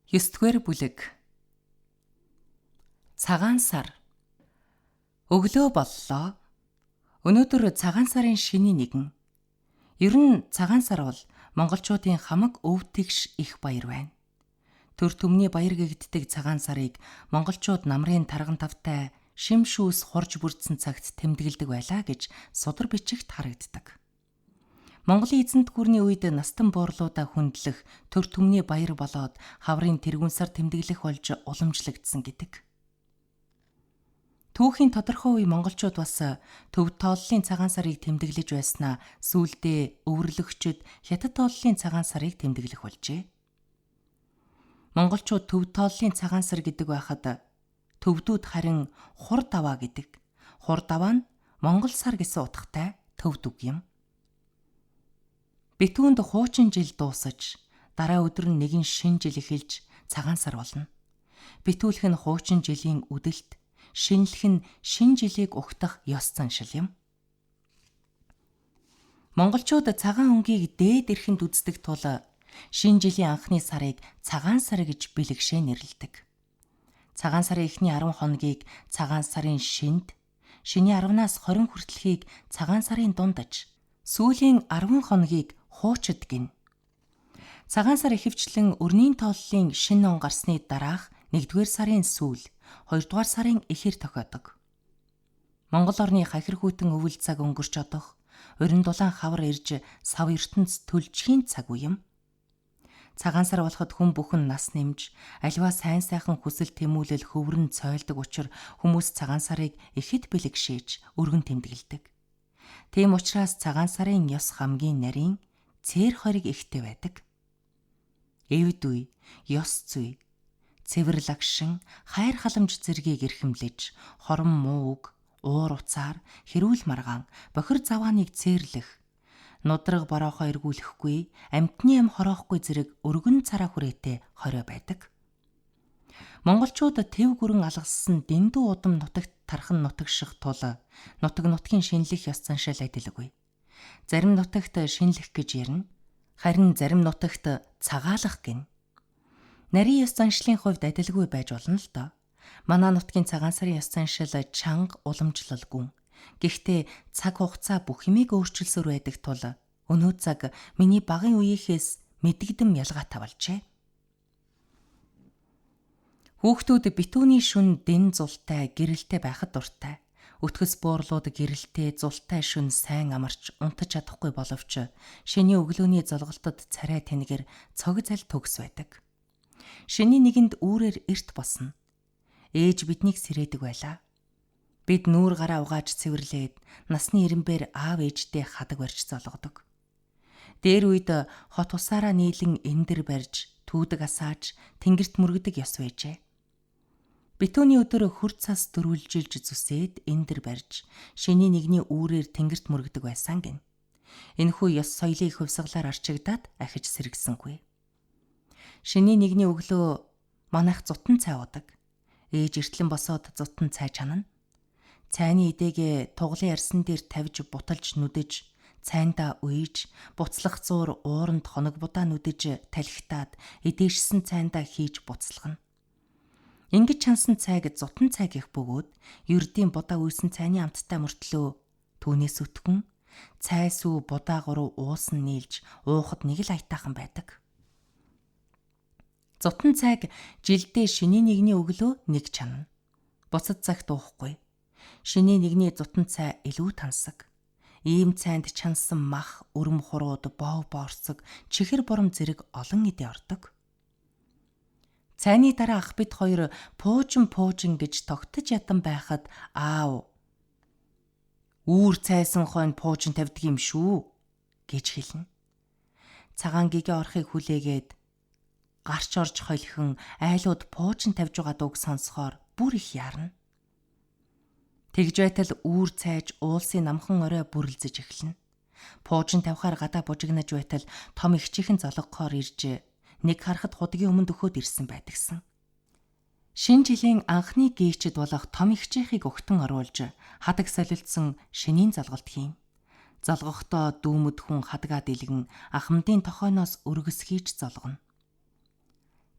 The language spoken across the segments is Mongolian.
9-р бүлэг. Цагаан сар. Өглөө боллоо. Өнөөдөр цагаан сарын шинийн нэгэн. Ер нь цагаан сар бол монголчуудын хамаг өв тэгш их баяр байна. Төр түмний баяр гэгддэг цагаан сарыг монголчууд намрын тарган тавтай шим шүүс хурж бүрдсэн цагт тэмдэглэдэг байлаа гэж судар бичигт харагддаг. Монголын эзэнт гүрний үед настан буурлуудаа хүндлэх төр түмний баяр болоод хаврын тэргүүн сар тэмдэглэх болж уламжлагдсан гэдэг. Түүхийн тодорхой үе монголчууд бас төв тооллын цагаан сарыг тэмдэглэж байснаа сүүлдээ өвөрлөгчд хятад тооллын цагаан сарыг тэмдэглэх болжээ. Монголчууд төв тооллын цагаан сар гэдэг байхад төвдүүд харин хур даваа гэдэг. Хур даваа нь Монгол сар гэсэн утгатай төвд үг юм. Битүүнд хуучин жил дуусаж, дараа өдөр нь нэгэн шинэ жил эхэлж цагаан сар болно. Битүүлэх нь хуучин жилийн үдэлт, шинэлэх нь шинэ жилийг угтах ёс заншил юм. Монголчууд цагаан өнгийг дээд эрхэнд үздэг тул шинэ жилийн анхны сарыг цагаан сар гэж бэлэгшээ нэрлэдэг. Цагаан сарын эхний 10 хоногийг цагаан сарын шинэд, шинийн 10-наас 20 хүртэлхийг цагаан сарын дундаж, сүүлийн 10 хоногийг хуучид гинэ. Цагаан сар ихэвчлэн өрний тооллын шинэ он гарсны дараах 1-р сарын сүүл, 2-р сарын эхэр тохиодог. Монгол орны хахир хүйтэн өвөл цаг өнгөрч одох, урин дулаан хавар ирж сав ертөнц төлжхийн цаг үе юм. Цагаан сар болоход хүн бүхэн нас нэмж, аливаа сайн сайхан хүсэл тэмүүлэл хөврөн цойлдог учир хүмүүс цагаан сарыг ихэд бэлэгшээж өргөн тэмдэглэдэг. Тийм учраас цагаан сарын ёс хамгийн нарийн цээр хориг ихтэй байдаг. Эвд үе, ёс зүй, цэвэр лагшин, хайр халамж зэргийг эрхэмлэж, хором муу үг, уур уцаар, хэрүүл маргаан, бохир завааныг цээрлэх, нудраг бороохоо эргүүлэхгүй, амьтны ам хороохгүй зэрэг өргөн цараа хүрээтэй хорио байдаг. Монголчууд төв гүрэн алгассан дэндүү удам нутагт тархан нутагших тул нутаг нутгийн шинэлэх ёс заншил адилгүй. Зарим нутагт шинэлэх гэж ярина, харин зарим нутагт цагаалах гэнэ. Нарийн ёс заншлын хувьд адилгүй байж болно л доо. Манай нутгийн цагаан сарын ёс заншил чанга уламжлалгүй. Гэхдээ цаг хугацаа бүх юмыг өөрчилсөөр байдаг тул өнөө цаг миний багын үеийнхээс мэдэгдэм ялгаатай болжээ. Хүүхдүүд битүүний шүн дэн зултай гэрэлтэй байхад дуртай. Өтгөс буурлууд гэрэлтэй зултай шүн сайн амарч унтаж чадахгүй боловч шинийн өглөөний золголтод царай тэнэгэр цог зал төгс байдаг. Шинийн нэгэнд үүрээр эрт босно. Ээж биднийг сэрээдэг байлаа. Бид нүүр гараа угааж цэвэрлээд насны ирэмбээр аав ээждээ хадаг барьж золгодог. Дээр үед хот усаараа нийлэн эндэр барьж, түүдэг асааж, тэнгэрт мөргөдөг ёс байжээ. Битүүний өдөр хөр цас дөрвөлжилж зүсээд эндэр барьж, шинийн нэгний үүрээр тэнгэрт мөргөдөг байсан гин. Энэхүү ёс соёлын хувьсгалаар арчигдаад ахиж сэргэсэнгүй. Шинийн нэгний өглөө манайх зутан цай уудаг. Ээж эртлэн босоод зутан цай чанана. Цайны эдээгээ туглын арьсан дээр тавьж буталж нүдэж, цайндаа уйж, буцлах зуур ууранд хоног будаа нүдэж талхитаад эдээшсэн цайндаа хийж буцалгана. Ингэж чансан цайг зутан цай гэх бөгөөд ердийн будаа үйсэн цайны амттай мөртлөө түүнээс өтгөн цай сүү будаа гурав уусан нийлж уухад нэг л аятайхан байдаг. Зутан цайг жилдээ шинийн нэгний өглөө нэг чанана. Бусад цагт уухгүй. Шинийн нэгний зутан цай илүү тансаг. Ийм цайнд чансан мах, өрөм хурууд, бов боорцог, чихэр бурам зэрэг олон эдээ ордог. Цайны дараа ах бид хоёр пуужин пуужин гэж тогтож ядан байхад аав үүр цайсан хойно пуужин тавьдаг юм шүү гэж хэлнэ. Цагаан гэгээ орохыг хүлээгээд гарч орж холихон айлууд пуужин тавьж байгаа дууг сонсохоор бүр их яарна. Тэгж байтал үүр цайж уулсын намхан орой бүрэлзэж эхэлнэ. Пуужин тавихаар гадаа бужигнаж байтал том эгчийнхэн зологхоор ирж нэг харахад худгийн өмнө дөхөөд ирсэн байдагсан. Шинэ жилийн анхны гээчд болох том эгчийнхийг өгтөн оруулж хадаг солилцсон шинийн золголт хийн. Золгохдоо дүүмэд хүн хадгаа дэлгэн ахмадын тохойноос өргөсгийж золгоно.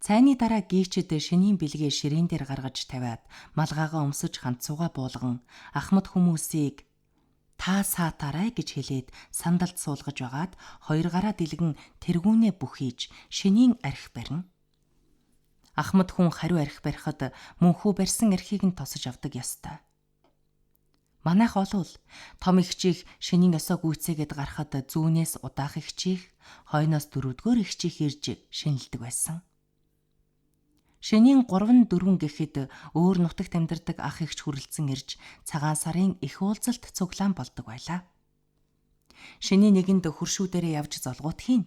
Цайны дараа гийчэд шинийн бэлгээ ширээн дээр гаргаж тавиад малгайгаа өмсөж ханцууга буулган ахмад хүмүүсийг та саатаарай гэж хэлээд сандалд суулгаж байгаад хоёр гараа дэлгэн тэргүүнээ бүхийж шинийн арх барина. Ахмад хүн хариу арх барихад мөнхүү барьсан архийг нь тосож авдаг ёстой. Манайх олвол том эгчийг шинийн ёсоо гүйцээгээд гарахад зүүнээс удаах эгчийг, хойноос дөрөвдүгээр эгчийг ирж шинэлдэг байсан. Шинийн 3 4 гэхэд өөр нутагт амьдардаг ах эгч хүрэлцэн ирж цагаан сарын их уулзалт цуглаан болдог байлаа. Шинийн нэгэнд хөршүүдээрээ явж золгуут хийн.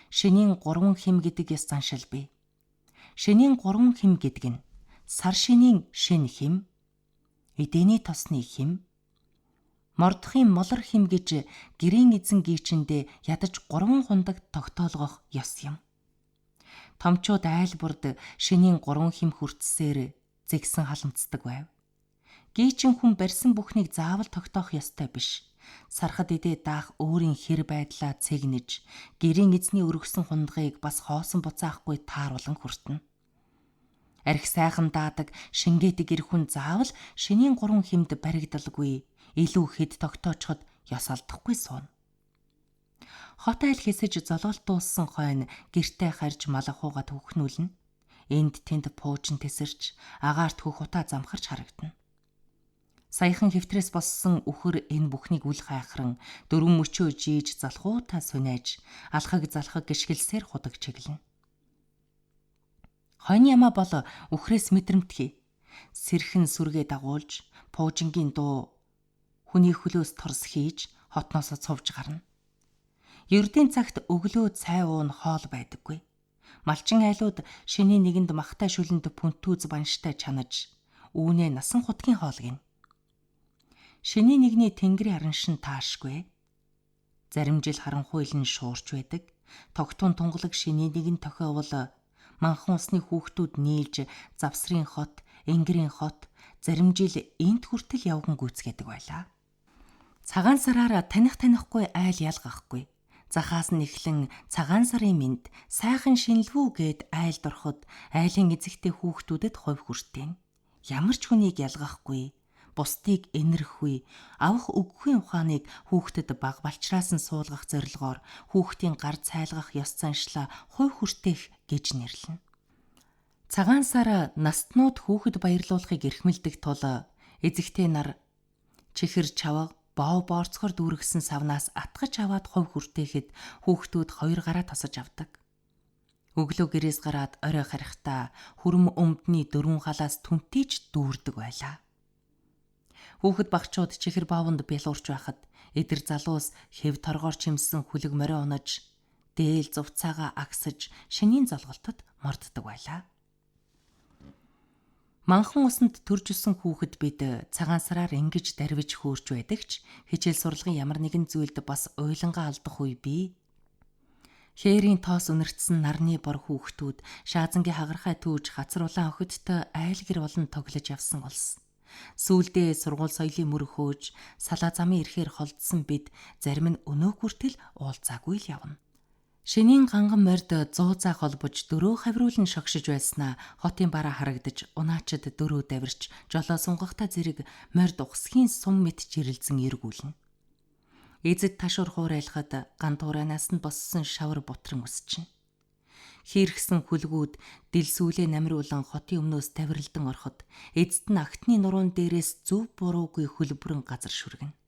Шинийн 3 хэм гэдэг ёс заншил бий. Шинийн 3 хэм гэдэг нь сар шинийн шин хэм, эдэний тосны хэм, мордохын молор хэм гэж гэрийн эзэн гийчэндээ ядаж 3 хундаг тогтоолгох ёс юм. Томчууд айл бүрд шинийн 3 хэм хүртсээр зэгсэн халамцдаг байв. Гийчин хүн барьсан бүхнийг заавал тогтоох ёстой биш. Сархад эдээ даах өөрийн хэр байдлаа цэгнэж, гэрийн эзний өргөсөн хундгыг бас хоосон буцаахгүй тааруулан хүртэнэ. Арх сайхан даадаг шингээдэг эр хүн заавал шинийн 3 хэмд баригдалгүй, илүү хэд тогтоочход ёс алдахгүй сууна. Хот айл хэсэж золголт дууссан хойно гэртээ харж малахууга төвхнүүлнэ. Энд тэнд пуужин тэсэрч агаарт хөх утаа замхарч харагдана. Саяхан хэвтрээс боссон үхэр энэ бүхнийг үл хайхран дөрвөн мөчөө жийж залхуутаа суниаж алхаг залхаг гიშгэлсээр худаг чиглэнэ. Хойны ямаа бол үхрээс мэдрэмтгий. Сэрхэн сүргээ дагуулж пуужингийн дуу хүний хөлөөс торс хийж хотноосоо цувж гарна. Ердийн цагт өглөө цай уун хоол байдаггүй. Малчин айлууд шинийн нэгэнд махтай шүлэнд пүнтүүз банштай чанаж үүнээ насан хутгийн хоол гин. Шинийн нэгний тэнгэрийн араншин таашгүй. Зарим жил харанхуйл нь шуурч байдаг. Тогтун тунгалаг шинийн нэгэн тохиовол манхан усны хүүхдүүд нийлж завсрын хот, энгэрийн хот зарим жил энт хүртэл явган гүйцгээдэг байлаа. Цагаан сараар таних танихгүй айл ялгахгүй. Захаас нь эхлэн цагаан сарын мэнд сайхан шинэлвүү гэд айлд ороход айлын эзэгтэй хүүхдүүдэд хувь хүртэн. Ямар ч хүнийг ялгахгүй, бусдыг энэрхгүй, авах өгөхийн ухааныг хүүхдэд баг балчраас нь суулгах зорилгоор хүүхдийн гар цайлгах ёс заншлаа хувь хүртээх гэж нэрлэнэ. Цагаан сар настнууд хүүхэд баярлуулахыг эрхэмлэдэг тул эзэгтэй нар чихэр чавга боо боорцгоор дүүргэсэн савнаас атгаж аваад хувь хүртээхэд хүүхдүүд хоёр гараа тосож авдаг. Өглөө гэрээс гараад орой харихтаа хүрм өмдний дөрвөн халаас түнтийж дүүрдэг байлаа. Хүүхэд багчууд чихэр боовонд бялуурч байхад эдэр залуус хэв торгоор чимсэн хүлэг морио унаж дээл зувцаагаа агсаж шинийн золголтод морддог байлаа. Манхан усанд төрж өссөн хүүхэд бид цагаан сараар ингэж дарвиж хөөрч байдаг ч хичээл сурлагын ямар нэгэн зүйлд бас уйлангаа алдах үе бий. Хээрийн тоос үнэртсэн нарны бор хүүхдүүд шаазангийн хагархай түүж хацар улаан охидтой айл гэр болон тоглож явсан улс. Сүүлдээ сургууль соёлын мөр хөөж салаа замын ирэхээр холдсон бид зарим нь өнөөг хүртэл уулзаагүй л явна. Шинийн ганган морьд зуу заа холбож дөрөө хавируулан шогшиж байснаа хотын бараа харагдаж унаачд дөрөө давирч жолоо сунгахта зэрэг морьд ухсхийн сум мэт жирэлзэн эргүүлнэ. Эзэд ташуур хуурайлахад ган тураанаас нь боссон шавар бутран өсчихнэ. Хийрхсэн хүлгүүд дэлсүүлээ намируулан хотын өмнөөс тавиралдан ороход эцэд нь агтны нуруун дээрээс зөв буруугүй хөлбөрөн газар шүргэнэ.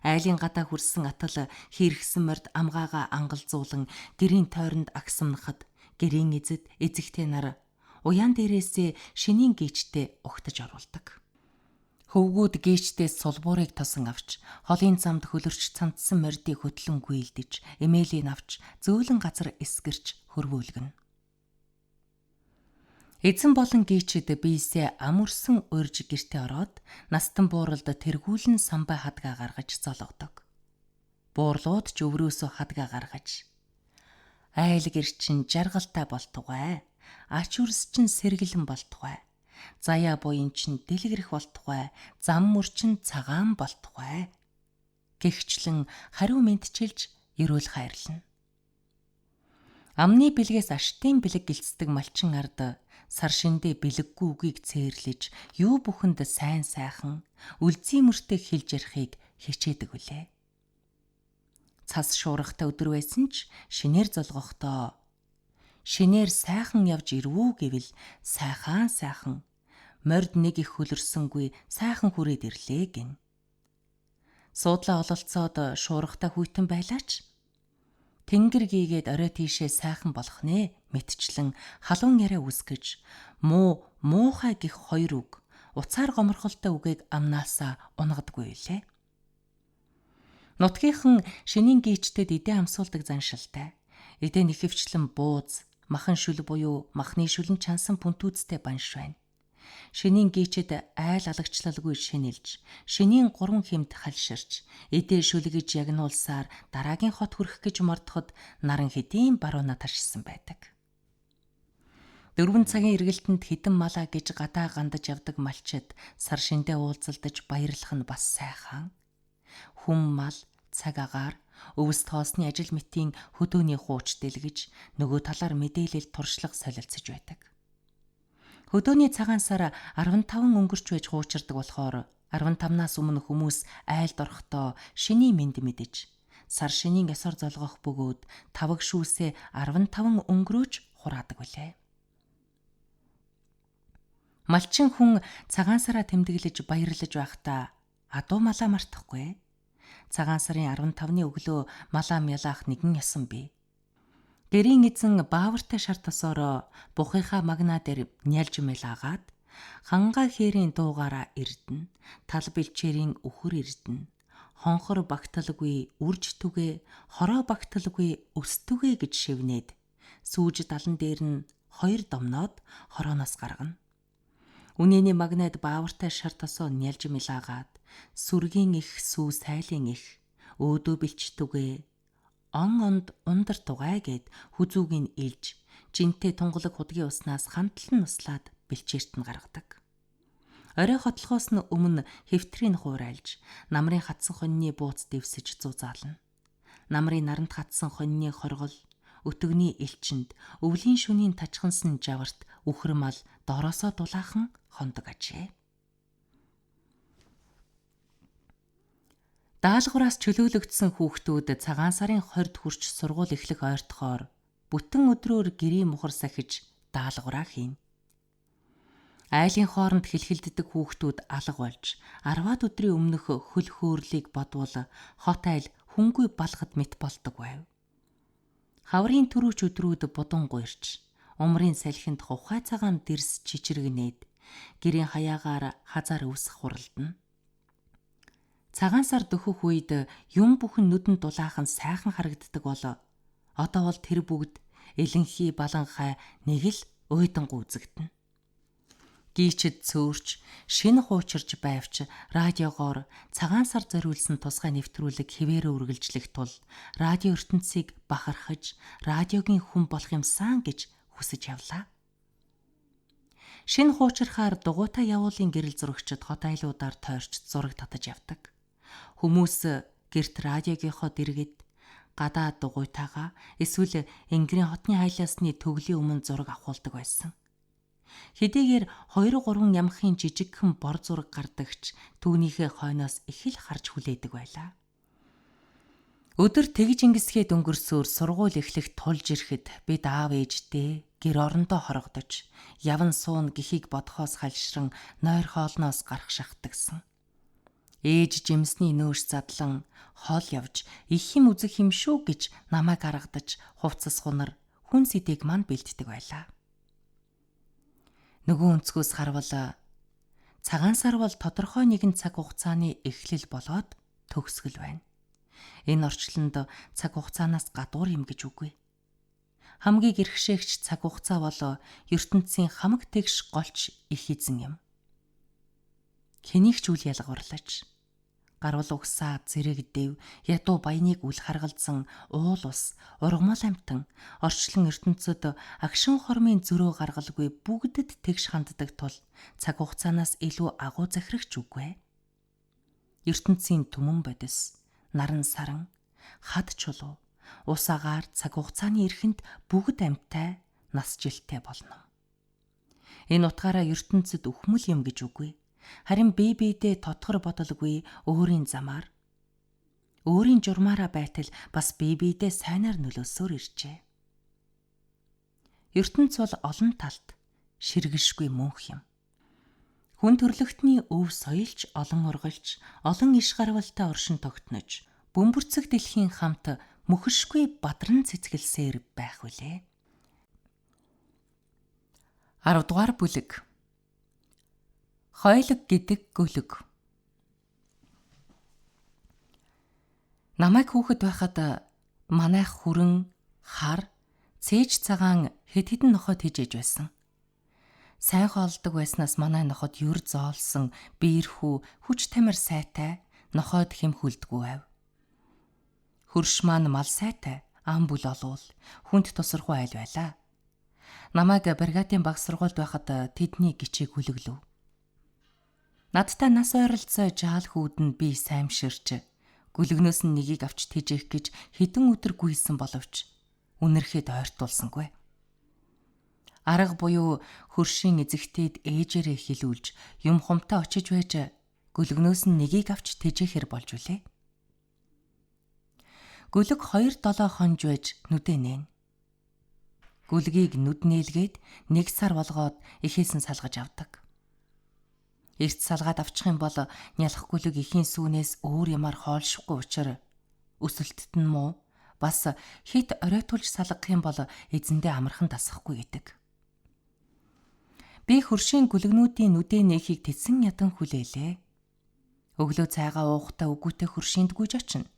Айлын гадаа хүрсэн атал хийрхсэн морьд амгаагаа ангалзуулан гэрийн тойронд агсамнахад гэрийн эзэд эзэгтэй нар уяан дээрээсээ шинийн гийчтэй угтаж оруулдаг. Хөвгүүд гийчдээс сулбуурыг тосон авч холын замд хөлөрч цантсан морьдыг хөтлөн гүйлдэж эмээлийг авч зөөлөн газар эсгэрч хөрвүүлгэнэ. Эзэн болон гийчэд биесээ ам өрсөн урьж гэртээ ороод настан бууралд тэргүүлэн самбай хадгаа гаргаж золгодог. Буурлууд ч өврөөсөө хадгаа гаргаж айл гэр чин жаргалтай болтугай. Ач үрс чин сэргэлэн болтугай. Заяа буян чин дэлгэрэх болтугай. Зам мөр чин цагаан болтугай. Гэгчлэн хариу мэдчилж ерөөл хайрлана. Амны бэлгээс аштын бэлэг гэлцдэг малчин ард сар шиндээ бэлэггүй үгийг цээрлэж юу бүхэнд сайн сайхан үлзий мөртэй хэлж ярихыг хичээдэг үлээ. Цас шуургатай өдөр байсан ч шинээр золгохдоо шинээр сайхан явж ирвүү гэвэл сайхан сайхан морд нэг их хөлөрсөнгүй сайхан хүрээд ирлээ гин. Суудлаа ололцоод шуургатай хүйтэн байлаач тэнгэр гийгээд орой тийшээ сайхан болох нэ мэтчлэн халуун яриа үсгэж муу муухай гих хоёр үг уцаар гоморхолтой үгийг амнаасаа унгадгүй үлээ. Нутгийнхан шинийн гийчтэд эдээ амсуулдаг заншилтай. Эдээ нэхэвчлэн бууз, махан шүл буюу махны шүлэн чансан пүнтүүцтэй банш байна. Шинийн гийчэд айл алагчлалгүй шинэлж, шинийн гурван хэмт халширч, эдээ шүлгэж ягнуулсаар дараагийн хот хүрэх гэж мордоход наран хэдийн барууна таршсан байдаг. 4 цагийн эргэлтэнд хідэн малаа гэж гадаа гандаж явдаг малчид сар шиндээ уулзалдаж баярлах нь бас сайхан. Хүм мал, цаг агаар, өвс тоосны ажил мэтийн хөдөөний хууч дэлгэж нөгөө талаар мэдээлэл туршлага солилцож байдаг. Хөдөөний цагаан сар 15 өнгөрч байж хуучирдаг болохоор 15-наас өмнө хүмүүс айлд орохдоо шинийн мэнд мэдэж сар шинийн ёсоор золгох бөгөөд таваг шүүсээ 15 өнгөрөөж хураадаг билээ. Малчин хүн цагаан сараа тэмдэглэж баярлаж байхдаа адуу малаа мартахгүй. Цагаан сарын 15-ны өглөө малаа мялаах нэгэн ясан бий. Гэрийн эзэн баавартай шар тосоороо бухынхаа магнаа дээр нялж мэлаагаад хангаа хээрийн дуугаараа эрдэнэ, тал бэлчээрийн үхэр эрдэнэ, хонхор багталгүй үрж түгэ, хороо багталгүй өс түгэ гэж шивнээд сүүж далан дээр нь хоёр домноод хорооноос гаргана. Үнэний магнаад баавартай шар тосоо нялж мэлаагаад сүргийн их сүү сайлын их өөдөө бэлчтүгэ он онд ундар тугай гэд хүзүүг нь илж жинтэй тунгалаг худгийн уснаас хандлан нуслаад бэлчээрт нь гаргадаг. Орой хотлохоос нь өмнө хэвтрийг хуурайлж намрын хатсан хоньны бууц дэвсэж зузаална. Намрын наранд хатсан хоньны хоргол өтөгний элчинд өвлийн шөнийн тачхансан жаварт үхэр мал доороосоо дулаахан хондог ажээ. Даалгавраас чөлөөлөгдсөн хүүхдүүд цагаан сарын 20-д хүрч сургууль эхлэх ойртохоор бүтэн өдрөөр гэрийн мухар сахиж даалгавраа хийнэ. Айлын хооронд хилхилддэг хүүхдүүд алга болж 10-аад өдрийн өмнөх хөл хөөрлийг бодвол хот айл хүнгүй балгад мэт болдог байв. Хаврын түрүүч өдрүүд будан гуйрч умрын салхинд хухай цагаан дэрс чичиргэнээд гэрийн хаяагаар хазаар өвсөх хуралдана. Цагаан сар дөхөх үед юм бүхэн нүдэнд дулаахан сайхан харагддаг бол одоо бол тэр бүгд элэнхий баланхай нэг л уйдангу үзэгдэнэ. Гийчэд цөөрч шинэ хуучирч байвч радиогоор цагаан сар зориулсан тусгай нэвтрүүлэг хэвээрээ үргэлжлэх тул радио ертөнцийг бахархаж радиогийн хүн болох юмсан гэж хүсэж явлаа. Шинэ хуучирхаар дугуйтай явуулын гэрэл зурагчид хот айлуудаар тойрч зураг татаж явдаг. Хүмүүс гэрт радиогийнхоо дэргэд гадаа дугуйтайгаа эсвэл Энгэрийн хотны хайлаасны төглийн өмнө зураг авахулдаг байсан. Хэдийгээр 2 3 ямхын жижигхэн бор зураг гардагч түүнийхээ хойноос их л харж хүлээдэг байлаа. Өдөр тэгж ингэсгээд өнгөрсөөр сургууль эхлэх тулж ирэхэд бид аав ээжтэй гэр орондоо хорогдож явн суун гэхийг бодхоос халшран нойр хоолноос гарах шахтагсан. Ээж жимсний нөөш задлан хол явж их юм үзэх юм шүү гэж намайг аргадаж хувцас хунар хүн сэдийг мань бэлддэг байлаа. Нөгөө өнцгөөс харвал цагаан сар бол тодорхой нэгэн цаг хугацааны эхлэл болоод төгсгөл байна. Энэ орчлонд цаг хугацаанаас гадуур юм гэж үгүй. Хамгийн гэрхшээгч цаг хугацаа бол ертөнцийн хамаг тэгш голч их эзэн юм. Хэнийг ч үл ялгаварлаж гарвал угсаа зэрэг дэв ядуу баяныг үл харгалзан уул ус ургамал амтан орчлон ертөнцид агшин хормын зөрөө гаргалгүй бүгдэд тэгш ханддаг тул цаг хугацаанаас илүү агуу захирагч үгүй. Ертөнцийн түмэн бодис наран саран хад чулуу Ус агаар цаг хугацааны эрхэнд бүгд амьтай нас жилтэй болно. Энэ утгаараа ертөнцид үхмэл юм гэж үгүй. Харин бие биедээ тодхор бодолгүй өөрийн замаар өөрийн журмаараа байтал бас бие биедээ сайнаар нөлөөлсөөр иржээ. Ертөнц бол олон талт ширгэлшгүй мөнх юм. Хүн төрлөختний өв соёлч олон ургалж, олон иш гарвалтай оршин тогтнож, бөмбөрцөг дэлхийн хамт мөхөшгүй бадран цэцгэлсээр байх үлээ. 10 дугаар бүлэг. Хойлог гэдэг гөлөг. Намайг хүүхэд байхад манайх хүрэн, хар, цээж цагаан хэд хэдэн нохой тэжээж байсан. Сайн хоолдог байснаас манай ноход юр зоолсон, биерхүү, хүч тамир сайтай, нохойд хэм хүлдэггүй байв. Хөрш маань мал сайтай, ам бүл олуул, хүнд тусархуу айл байлаа. Намайг бригадын баг сургуульд байхад тэдний гичийг хүлэглэв. Надтай нас ойролцоо жаал хүүд нь би саймширч гүлгнөөс нь нэгийг авч тэжээх гэж хэдэн өдөр гүйсэн боловч үнэрхэд ойртуулсангүй. Арга буюу хөршийн эзэгтэйд ээжээрээ хилүүлж юм хумтай очиж байж гүлгнөөс нь нэгийг авч тэжээхээр болж үлээ. Гүлэг 2-7 хонж байж нүдэ нээн. Гүлгийг нүд нээлгээд 1 сар болгоод эхээс нь салгаж авдаг. Эрт салгаад авчих юм бол нялх гүлэг эхийн сүүнээс өөр юмар хоолшихгүй учраа өсөлтөд нь муу бас хит оройтуулж салгах юм бол эзэндээ амархан дасахгүй гэдэг. Би хөршийн гүлгнүүдийн нүдэ нээхийг тэсэн ядан хүлээлээ. Өглөө цайгаа уухтаа үгүйтэй хөршинд гүйж очино.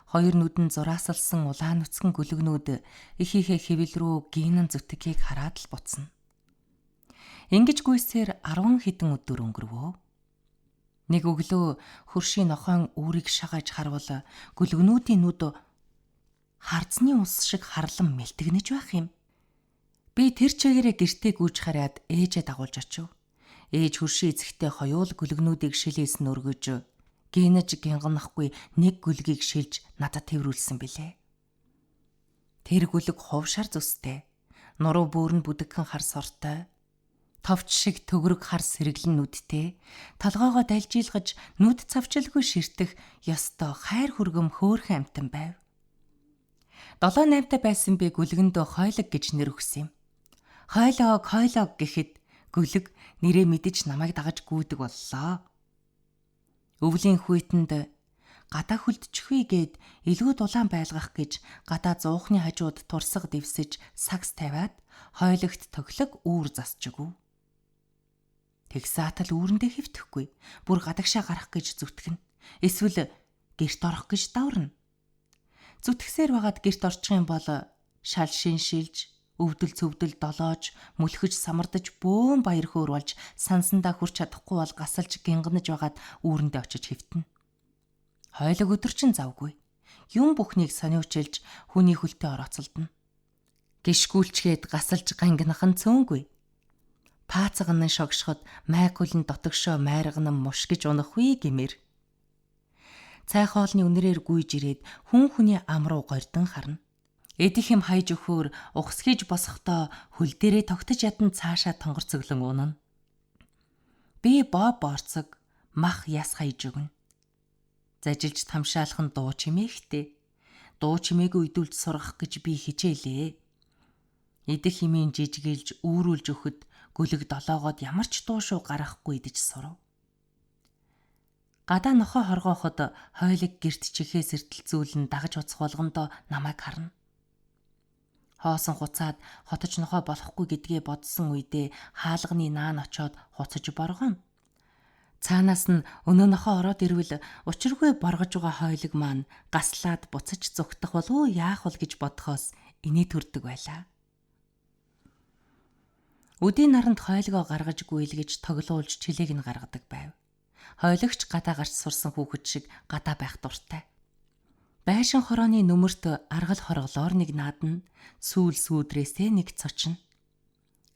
Хоёр нүдэн зураасалсан улаан нүцгэн гүлгнүүд эхийнхээ хэвэл рүү гинэн зүтгэхийг хараад л буцна. Ингэж гүйсээр 10 хэдэн өдөр өнгөрвөө. Нэг өглөө хөршийн нохойн үүрийг шагаж харвал гүлгнүүдийн нүд харцны ус шиг харлан мэлтгэнэж байх юм. Би тэр чигээрээ гэртээ гүйж хараад ээжээ дагуулж очив. Ээж хөршийн эзэгтэй хоёул гүлгнүүдийг шилээс нь өргөж гинэж гинганахгүй нэг гүлгийг шилж надад тэрврүүлсэн билээ. Тэр гүлэг хувшар зүстэй. Нуруу бөөр нь бүдэгхэн хар сортой. Товч шиг төгрөг хар сэргэлэн нүдтэй, толгоогоо далжилгаж нүд цавчилгүй ширтэх ёстой хайр хүргэм хөөрхөн амтан байв. 7-8 та байсан би гүлгэндөө хойлог гэж нэр өгсөн юм. Хойлог, хойлог гэхэд гүлэг нэрээ мэдэж намайг дагаж гүйдэг боллоо. Өвлийн хүйтэнд гадаа хүлдчихвээ гэд илүү дулаан байлгах гэж гадаа зуухны хажууд турсга дэвсэж сагс тавиад хойлогт тохилог үүр засч өгөв. Тэгсаатал үүрэндээ хэвтэхгүй. Бүр гадагшаа гарах гэж зүтгэнэ. Эсвэл гэрт орох гэж даварна. Зүтгэсээр байгаад гэрт орчих юм бол шал шин шилж, өвдөл цөвдөл долоож, мөлхөж самардаж бөөн баяр хөөр болж сансандаа хүрч чадахгүй бол гасалж гинганаж байгаад үүрэндээ очиж хэвтэнэ. Хойлог өдөрчин завгүй. Юм бүхнийг сониучилж хүний хөлтөө орооцолдоно. Гიშгүүлчгээд гасалж гангинах нь цөөнгүй. Паацган нь шогшоход майг хөлн дотогшоо майрган муш гэж унах үе гэмээр. Цай хоолны үнрээр гүйж ирээд хүн хүний ам руу гордон харна. Эдих юм хайж өгөхөөр ухсхийж босохдоо хөл дээрээ тогтож ядан цаашаа тонгорцоглон унана. Би боо борцог мах яс хайж өгнө. Зажилж тамшаалах нь дуу чимээхтэй. Дуу чимээгүй идүүлж сургах гэж би хичээлээ. Идэх химийн жижигэлж үүрүүлж өгөхөд гүлэг долоогоод ямар ч дуу шуу гаргахгүй идэж сурав. Гадаа нохоо хоргооход хойлог герт чихээ сэртэлзүүлэн дагаж уцах болгондоо намайг харна. Хоосон хуцаад хотож нохоо болохгүй гэдгээ бодсон үедээ хаалганы наан очоод хуцаж боргоно. Цаанаас нь өнөө нохоо ороод ирвэл учиргүй боргож байгаа хойлог маань гаслаад буцаж зүгтах болов уу яах вэ гэж бодхоос инээ төрдөг байлаа. Үдийн наранд хойлогоо гаргаж гүйлгэж тоглуулж чилээг нь гаргадаг байв. Хойлогч гадаа гарч сурсан хүүхэд шиг гадаа байх дуртай. Байшин хорооны нүмерт аргал хорглоор нэг наадна, сүүл сүүдрээсээ нэг цочно.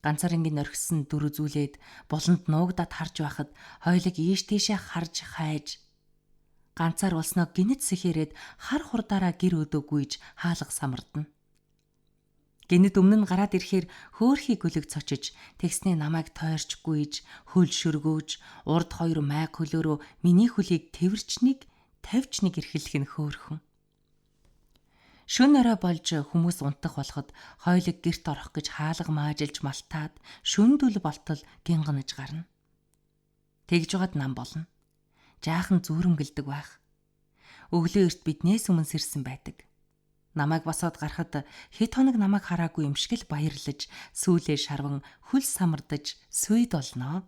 Ганцаарнгийн орхисон дүр үзүүлээд буланд нуугдаад харж байхад хойлог ийш тийшээ харж хайж Ганцаар болсноо гинэт сэхээрээд хар хурдаараа гэр өдөө гүйж хаалга самардна. Гинэт өмнө нь гараад ирэхээр хөөхий гүлэг цочиж, тэгснээ намайг тойрч гүйж, хөл шөргөөж, урд хоёр майг хөлөөрөө миний хөлийг тэвэрч нэг, тавьч нэг эрхэлэх нь хөөрхөн. Шөн орой болж хүмүүс унтах болоход хойлог гэрт орох гэж хаалга маажilж малтаад шөндөл болтол гинганаж гарна. Тэгж жогод нам болно. Жаахан зүүрэмгэлдэг байх. Өглөө эрт биднээс өмнө сэрсэн байдаг. Намайг босоод гарахад хэд хоног намайг хараагүй юм шиг л баярлаж, сүүлээ шарван хөл самардаж сүйд болноо.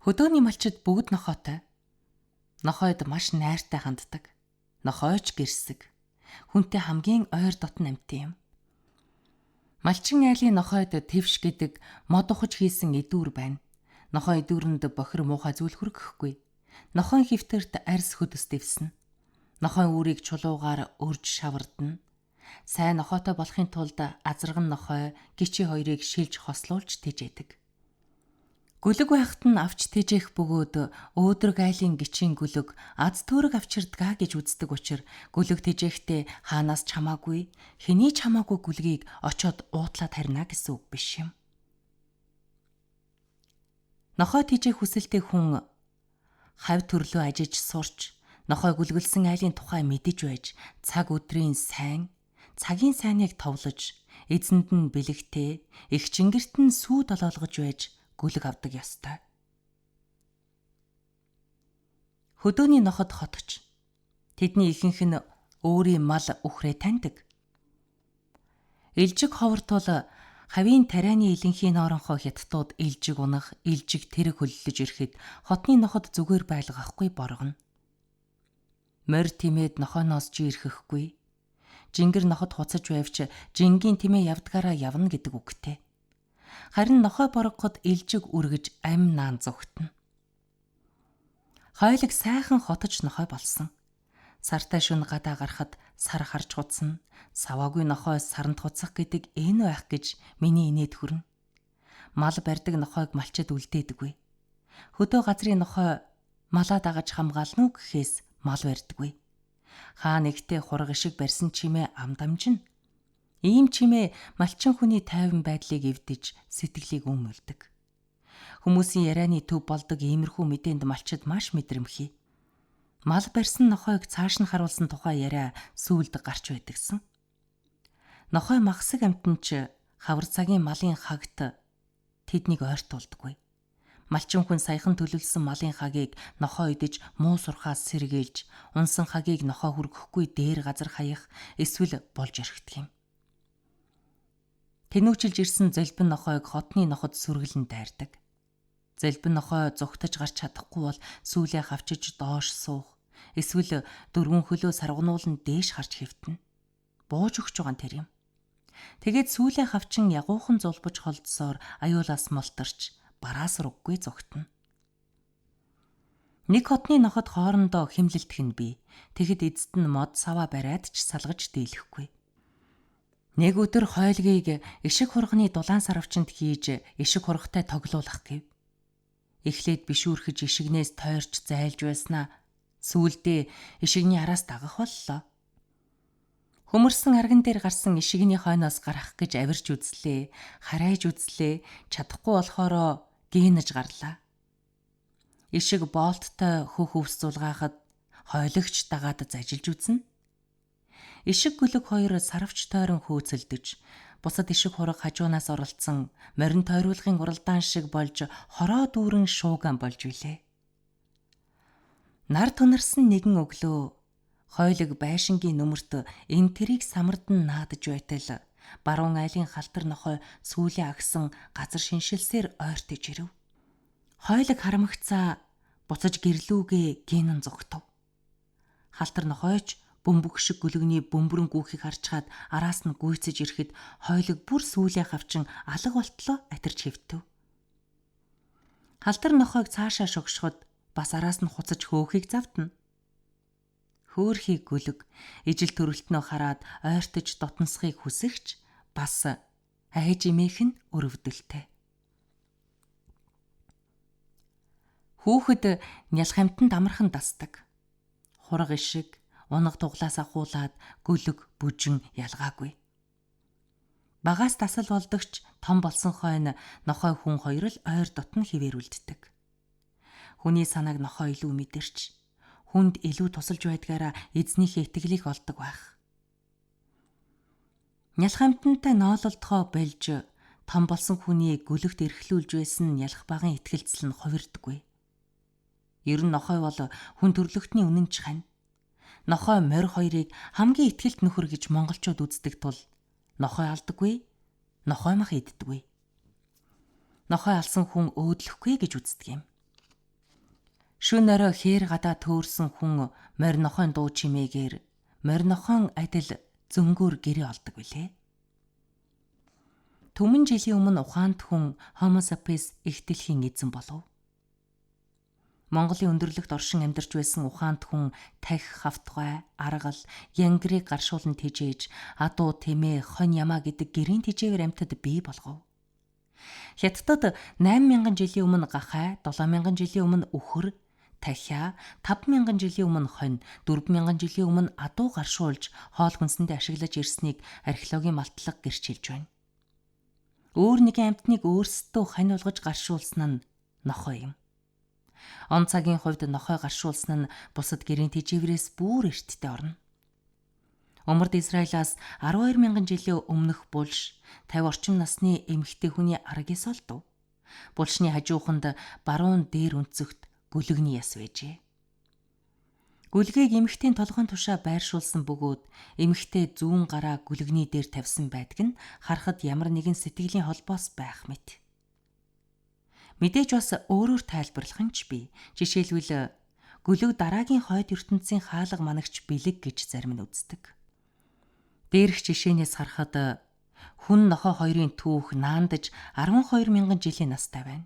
Хөдөөний малчид бүгд нохойтой. Нохойд маш найртай ханддаг. Нохойч гэрсэг. Хүнтэй хамгийн ойр дотн амьтан юм. Малчин айлын нохойд твш гэдэг мод ухаж хийсэн эдүүр байна. Нохой эдүүрэнд бохир муухай зүйл хүргэхгүй. Нохойн хэвтэрт арьс хөдөс дэвснэ. Нохой үүрийг чулуугаар өрж шавардна. Сайн нохойтой болохын тулд азарган нохой гичи хоёрыг шилж хослуулж тэжээдэг. Гүлэг байхад нь авч тэжээх бөгөөд өөдрөг айлын гичийн гүлэг аз төөрөг авчирдгаа гэж үздэг учир гүлэг тэжээхдээ хаанаас ч хамаагүй, хэний ч хамаагүй гүлгийг очоод уутлаад харина гэсэн үг биш юм. Нохой тэжээх хүсэлтэй хүн хавь төрлөө ажиж сурч, нохой гүлгэлсэн айлын тухай мэдэж байж цаг өдрийн сайн, цагийн сайныг товлож, эзэнд нь бэлэгтэй, их чингэрт нь сүү долоолгож байж гүлэг авдаг ёстой. Хөдөөний ноход хотч. Тэдний ихэнх нь өөрийн мал үхрээ таньдаг. Илжиг ховор тул хавийн тарианы илэнхийн норонхоо хятадууд илжиг унах, илжиг тэрэг хөллөж ирэхэд хотны ноход зүгээр байлгахгүй боргоно. Морь тимээд нохойноос чи ирэхэхгүй. Жингэр ноход хуцаж байвч жингийн тимээ явдгаараа явна гэдэг үгтэй. Харин нохой боргоход илжиг үргэж ам наан зүгтэнэ. Хойлог сайхан хотож нохой болсон. Сартай шөнө гадаа гарахад сар харж хуцна. Саваагүй нохой саранд хуцах гэдэг энэ байх гэж миний инээд хүрнэ. Мал барьдаг нохойг малчид үлдээдэггүй. Хөдөө газрын нохой малаа дагаж хамгаална уу гэхээс мал барьдаггүй. Хаа нэгтээ хураг шиг барьсан чимээ ам дамжина. Ийм чимээ малчин хүний тайван байдлыг эвдэж сэтгэлийг өмөлдөг. Хүмүүсийн ярианы төв болдог иймэрхүү мэдээнд малчид маш мэдрэмхий. Мал барьсан нохойг цааш нь харуулсан тухай яриа сүүлд гарч байдагсан. Нохой махсаг амьтан ч хавар цагийн малын хагт тэднийг ойртуулдаггүй. Малчин хүн саяхан төлөвлөсөн малын хагийг нохой идэж муу сурхаас сэргийлж, унсан хагийг нохой хүргэхгүй дээр газар хаях эсвэл болж орхидог юм. Тэнүүчилж ирсэн золбин нохойг хотны ноход сүргэлэн дайрдаг. Золбин нохой зүгтэж гарч чадахгүй бол сүүлээ хавчиж доош суух, эсвэл дөрвөн хөлөө саргануулан дээш харж хэвтэнэ. Бууж өгч байгаа нь тэр юм. Тэгээд сүүлээ хавчин ягуухан зулбаж холдсоор аюулаас молторч бараас руггүй зүгтэнэ. Нэг хотны ноход хоорондоо химлэлтэх нь бий. Тэгэхэд эцэст нь мод саваа бариад ч салгаж дийлэхгүй. Нэг өдөр хойлгийг ишиг хурганы дулаан сарвчанд хийж ишиг хургатай тоглуулах гэв. Эхлээд бишүүрхэж ишигнээс тойрч зайлж байснаа сүүлдээ ишигний араас дагах боллоо. Хөмөрсөн арган дээр гарсан ишигний хойноос гарах гэж авирч үзлээ, харайж үзлээ, чадахгүй болохоро гинэж гарлаа. Ишиг боолттой хөх өвс зулгаахад хойлогч дагаад зажилж үзнэ. Ишиг гүлэг хоёр сарвч тойрон хөөцөлдөж, бусад ишиг хураг хажуунаас оролцсон морин тойруулгын уралдаан шиг болж хороо дүүрэн шууган болж билээ. Нар тунарсан нэгэн өглөө хойлог байшингийн нүмерт энэ тэрийг самардан наадаж байтал баруун айлын халтар нохой сүүлээ агсан газар шиншилсээр ойртож ирэв. Хойлог харамгцаа буцаж гэрлүүгээ гинэн зогтов. Халтар нохойч бөмбөг шиг гүлэгний бөмбөрөн гүөхийг харчхаад араас нь гүйцэж ирэхэд хойлог бүр сүүлээ хавчин алга болтлоо атирч хэвтэв. Халтар нохойг цаашаа шогшоход бас араас нь хуцаж хөөхийг завтна. Хөөхий гүлэг ижил төрөлтнөө хараад ойртож дотносхийг хүсэгч бас айж имээх нь өрөвдөлтэй. Хүүхэд нялх амьтанд амархан дасдаг. Хураг ишиг, унаг туглаас ахуулаад гөлөг, бүжин ялгаагүй. Багаас дасал болдогч том болсон хойно нохой хүн хоёр л ойр дотн хിവэр үлддэг. Хүний санааг нохой илүү мэдэрч, хүнд илүү тусалж байдгаараа эзнийхээ итгэлийг олдог байх. Нялх амьтантай ноололдохоо болж том болсон хүний гөлөгт эрхлүүлж байсан нялх багын итгэлцэл нь хувирдаггүй. Ер нь нохой бол хүн төрлөختний үнэнч хань. Нохой морь хоёрыг хамгийн итгэлт нөхөр гэж монголчууд үздэг тул нохой алдаггүй, нохой мах иддэггүй. Нохой алсан хүн өөдлөхгүй гэж үздэг юм. Шөнө орой хээр гадаа төөрсөн хүн морь нохойн дуу чимээгээр морь нохойн адил зөнгөөр гэрээ олдог билээ. Түмэн жилийн өмнө ухаант хүн Homo sapiens их дэлхийн эзэн болов. Монголын өндөрлөгт оршин амьдарч байсан ухаант хүн тахь, хавтгай, аргал, янгирыг гаршуулан тэжээж, адуу, тэмээ, хонь ямаа гэдэг гэрийн тэжээвэр амьтад бий болгов. Хятадд 8000 жилийн өмнө гахай, 7000 жилийн өмнө үхэр, тахиа, 5000 жилийн өмнө хонь, 4000 жилийн өмнө адуу гаршуулж хоол хүнсэндээ ашиглаж ирснийг археологийн малтлага гэрчилж байна. Өөр нэгэн амьтныг өөрсдөө хань болгож гаршуулсан нь нохой юм. Он цагийн хувьд нохой гаршуулсан нь бусад гэрийн тэжээврээс бүр эрттэй орно. Умард Израилаас 12 мянган жилийн өмнөх булш 50 орчим насны эмэгтэй хүний аргыг олдов. Булшны хажууханд баруун дээр өнцөгт гүлэгний яс байжээ. Гүлгийг эмэгтэйн толгойн тушаа байршуулсан бөгөөд эмэгтэй зүүн гараа гүлэгний дээр тавьсан байдаг нь харахад ямар нэгэн сэтгэлийн холбоос байх мэт. Мэдээж бас өөрөөр тайлбарлах нь ч бий. Жишээлбэл гүлэг дараагийн хойд ертөнцийн хаалга манагч бэлэг гэж зарим нь үздэг. Дээрх жишээнээс харахад хүн нохой хоёрын түүх наандаж 12 мянган жилийн настай байна.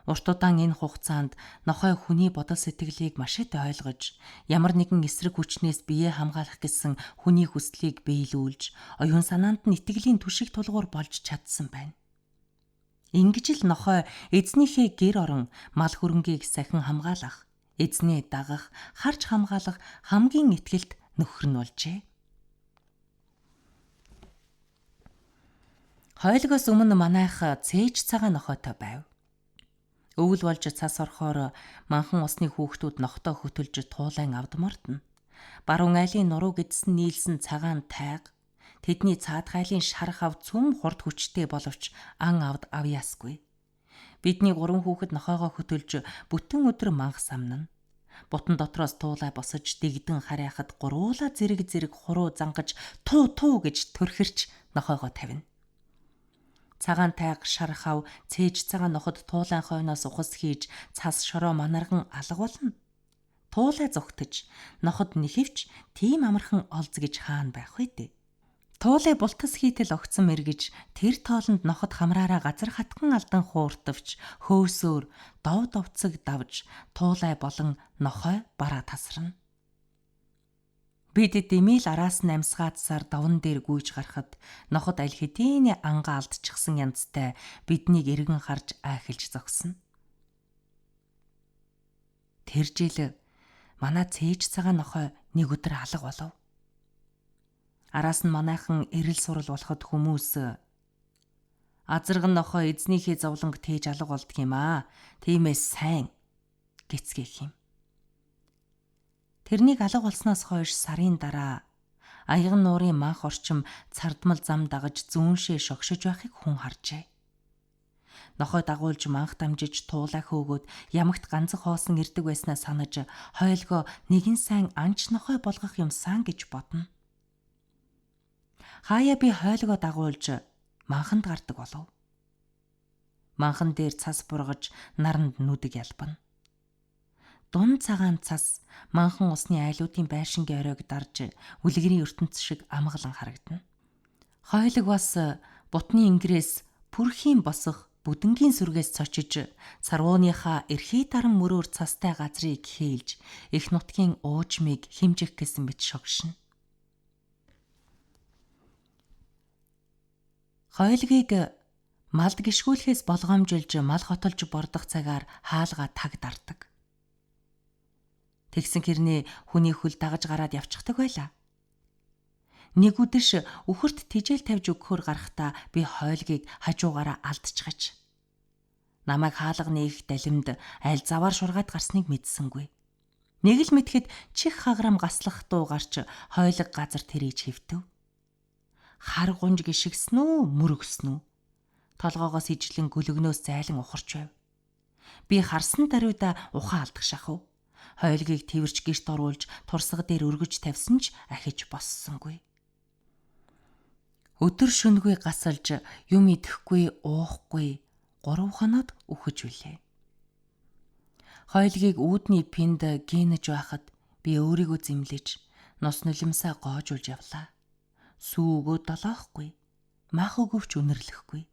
Урт удаан энэ хугацаанд нохой хүний бодол сэтгэлийг маш их ойлгож, ямар нэгэн эсрэг хүчнээс биеэ хамгаалах гэсэн хүний хүслийг биелүүлж, оюун санаанд нь итгэлийн түшиг тулгуур болж чадсан байна. Ингэж л нохой эзнийхээ гэр орон мал хөрөнгийг сахин хамгаалах, эзнээ дагах, харж хамгаалах хамгийн итгэлт нөхөр нь болжээ. Хойлгоос өмнө манайх цээж цагаан нохойтой байв. Өвөл болж цас орохоор манхан усны хүүхдүүд нохтой хөтөлж туулайн авдмортно. Баруун айлын нуруу гэдсэн нийлсэн цагаан тайг тэдний цаад хайлын шар хав цөм хурд хүчтэй боловч ан авд авьяасгүй. Бидний гурван хүүхэд нохойгоо хөтөлж бүтэн өдөр манх самнана. Бутан дотроос туулай босож дэгдэн харайхад гуруула зэрэг зэрэг хуруу зангаж туу туу гэж төрхөрч нохойгоо тавина. Цагаан тайг шар хав цээж цагаан ноход туулайн хойноос ухас хийж цас шороо манарган алга болно. Туулай зүгтэж ноход нэхэвч тийм амархан олз гэж хаана байх вэ дээ. Туулай бултас хийтэл огцом эргэж тэр тоолонд ноход хамраараа газар хатхан алдан хууртавч хөөсөөр дов довцог давж туулай болон нохой бараа тасарна. Бид дэмийл араас нь амьсгаадсаар даван дээр гүйж гарахад ноход аль хэдийн ангаа алдчихсан янзтай биднийг эргэн харж айхилж зогсно. Тэр жил манай цээж цагаан нохой нэг өдөр алга болов. Араас нь манайхан эрэл сурал болоход хүмүүс азарган нохой эзнийхээ зовлонг тээж алга болдго юм аа. Тиймээс сайн гэцгээх юм. Тэрнийг алга болсноос хойш сарын дараа аяган нуурын манх орчим цардмал зам дагаж зүүншээ шогшиж байхыг хүн харжээ. Нохой дагуулж манх дамжиж туулаа хөөгөөд ямагт ганцхан хоосон ирдэг байснаа санаж хойлгоо нэгэн сайн анч нохой болгох юмсан гэж бодно. Хаяа би хойлгоо дагуулж манханд гардаг болов. Манхан дээр цас бургаж наранд нүдэг ялбана. Дун цагаан цас манхан усны айлуудын байшингийн оройг дарж үлгэрийн ертөнц шиг амгалан харагдана. Хойлог бас бутны ингэрээс пүрхийн босох бүдэнгийн сүргээс цочиж сарвууныхаа эрхий даран мөрөөр цастай газрыг хээлж их нутгийн уужмыг хэмжих гэсэн мэт шогшино. Хойлгийг Малд гიშгүүлэхээс болгоомжилж мал хотолж бордох цагаар хаалга таг дардаг. Тэгсэн хэрнээ хүний хөл дагаж гараад явчихдаг байлаа. Нэг үдэш үхэрт тижэл тавьж өгөхөөр гарахдаа би хойлгийг хажуугаараа алдчихаж. Намайг хаалганы их далимд аль заваар шургаад гарсныг мэдсэнгүй. Нэг л мэтгэд чих хаграм гаслах дуу гарч хойлог газар тэрийж хэвтэв. Хар гунж гიშгсэн үү, мөрөгсөн үү? Толгоогоос ижлэн гөлөгнөөс зайлан ухарч байв. Би харсан даруйда ухаан алдах шахав. Хойлгийг тэрч гэрт оруулж турсга дээр өргөж тавьсан ч ахиж боссонгүй. Өдөр шөнөгүй гасалж юм идэхгүй, уухгүй 3 хоноод үхэж билээ. Хойлгийг үүдний пинд гинэж байхад би өөрийгөө зэмлэж нус нулимсаа гоожуулж явлаа. Сүү өгөө долоохгүй, мах өгөвч үнэрлэхгүй.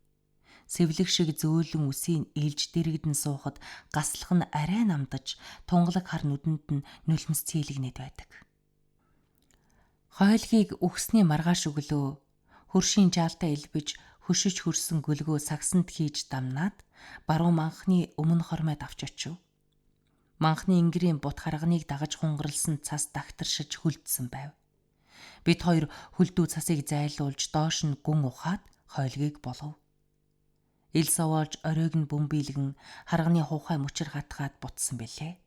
Сэвлэг шиг зөөлөн үсийг илж дэрэгдэн суухад гаслах нь арай намдаж тунгалаг хар нүдэнд нь нулимс цэйлэгнэд байдаг. Хойлгийг үхсний маргааш өглөө хөршийн жаалтай элбэж хөшөж хөрсөн гөлгөө сагсанд хийж дамнаад баруун манхны өмнө хормойд авч очив. Манхны ингэрийн бут харганыг дагаж хунгарлсан цас дагтаршиж хөлдсөн байв. Бид хоёр хөлдүү цасыг зайлуулж доош нь гүн ухаад хойлгийг болов. Ил саваалж оройг нь бөмбөйлгэн харганы хуухай мөчөр хатгаад бутсан бэлээ.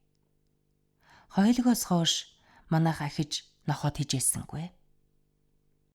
Хойлгоос хойш манайх ахиж нохоод хижээсэнгүй.